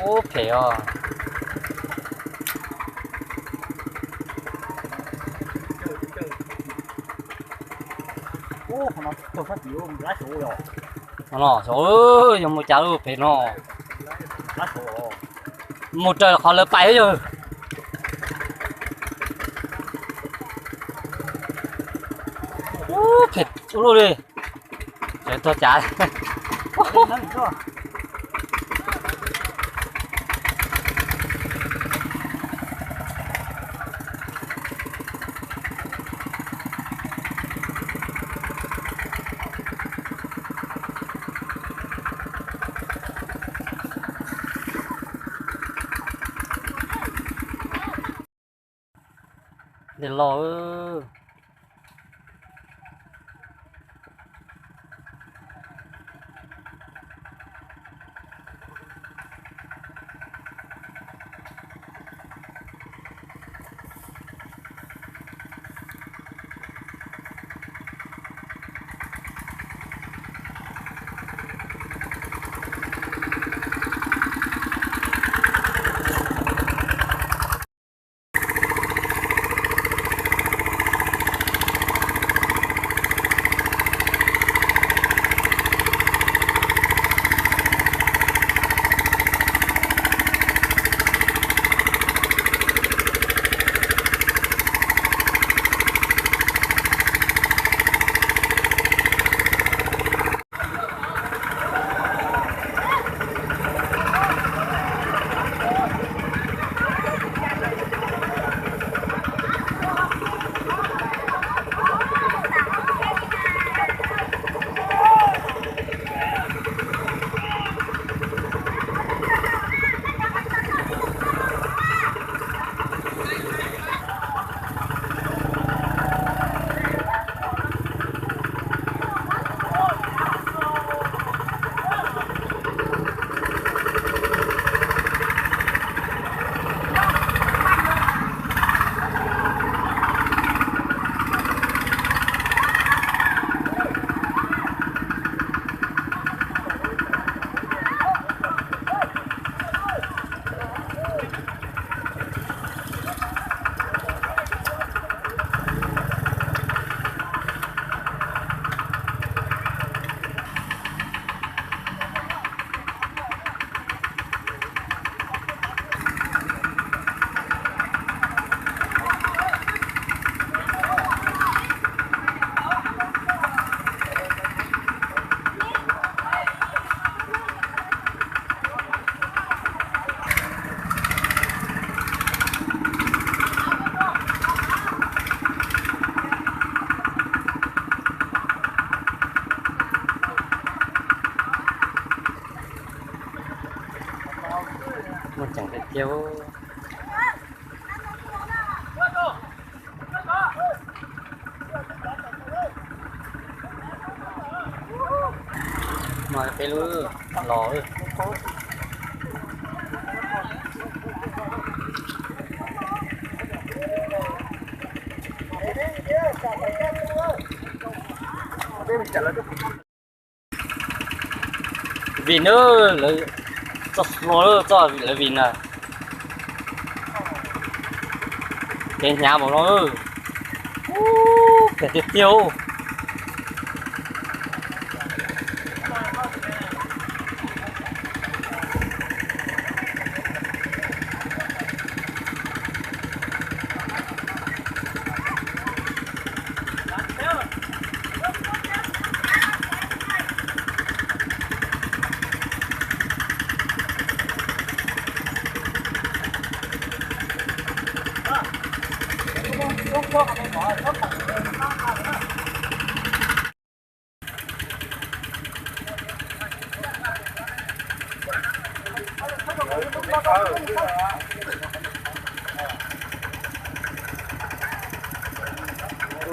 Ub, phem os. No, xyov yog mus cas lub phem no. Mus raws qhov lawv pais yog. Ub, phem ub luj li. Sawv tuag cav. Dej loj. Muaj ceem tiag tiag. No peb lub los. Vim na, lawv txoj hlua txoj lawv vim na. Kev hnyav npaum no, phem tiag tiag.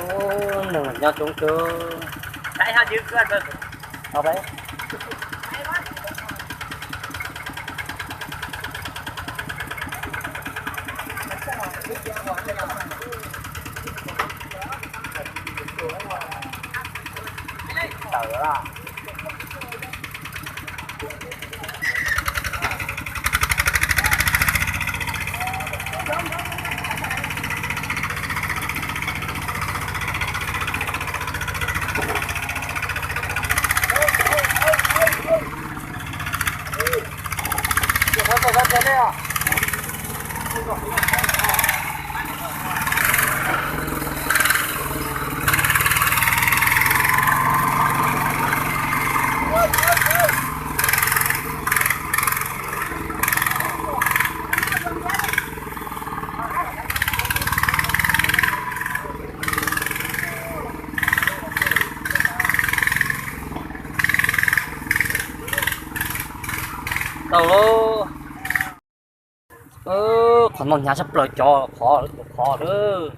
Ub, neeg nyob coob kawg. Tawm lawm. Tau lauj. Qhov no hnyav tshaj plaws cov qhov, qhov lawm.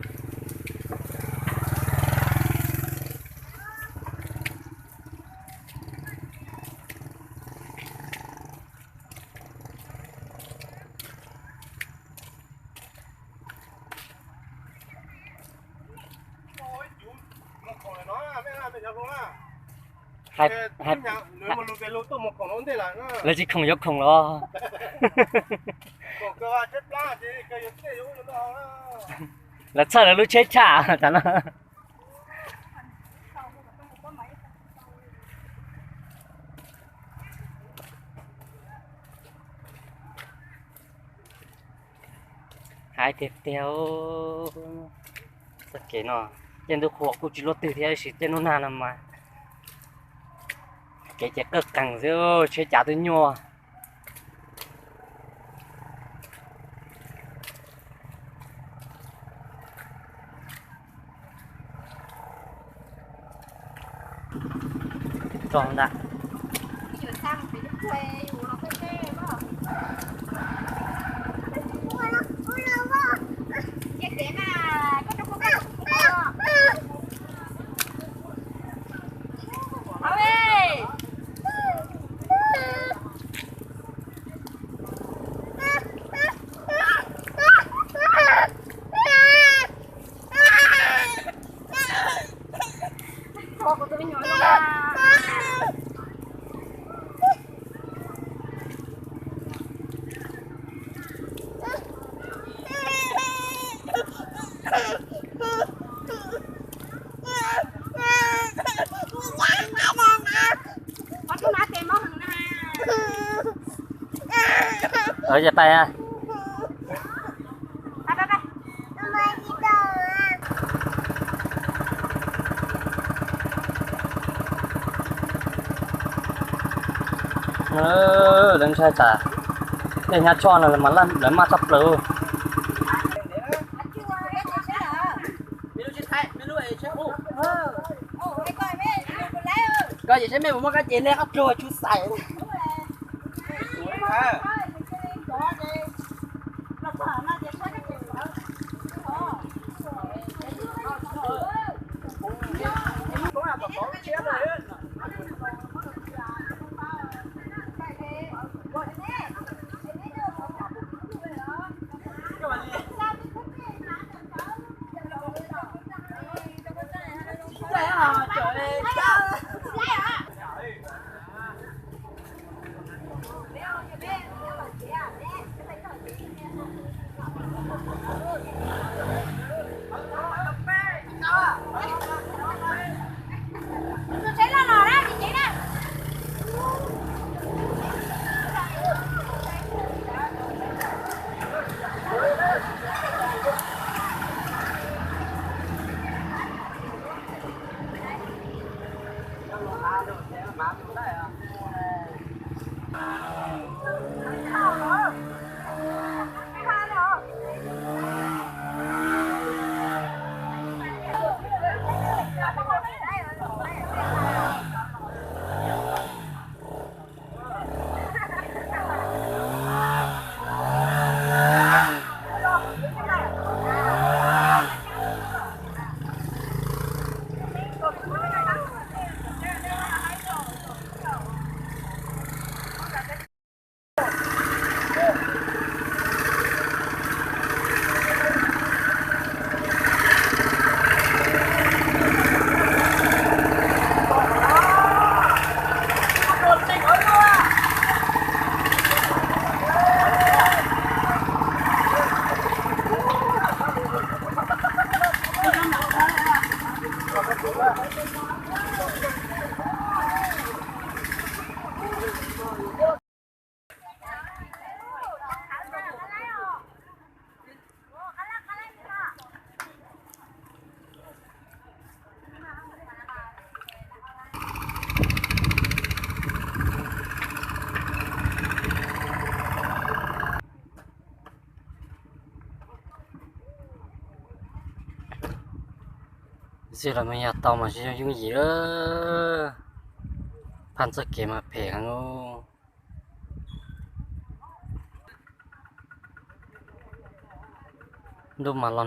Hais, hais, lawv tsis khoom yuav khoom los? Lawv txhawj lawv lub tsheb tshaj tas no. Hais tiag tiag, txoj kev no, tej ntu qhuav kuj tsis luaj twg thiab, tab sis tej hnub nag no mas kev ces qaj qees xwb, tsheb cav twb nyuaj. Tso ntag. Ov, ces pais a. Lawv ntshai tas tej hnyav tshoj no lawv maj tshaj plaws. Koj ces saib mej puas muaj kab ces neb qab plug tsuj xais. Txij los mas yog tau mas tsis yooj yooj yim lawm. Phaj txoj kev mas phem heev. Ntuj mas los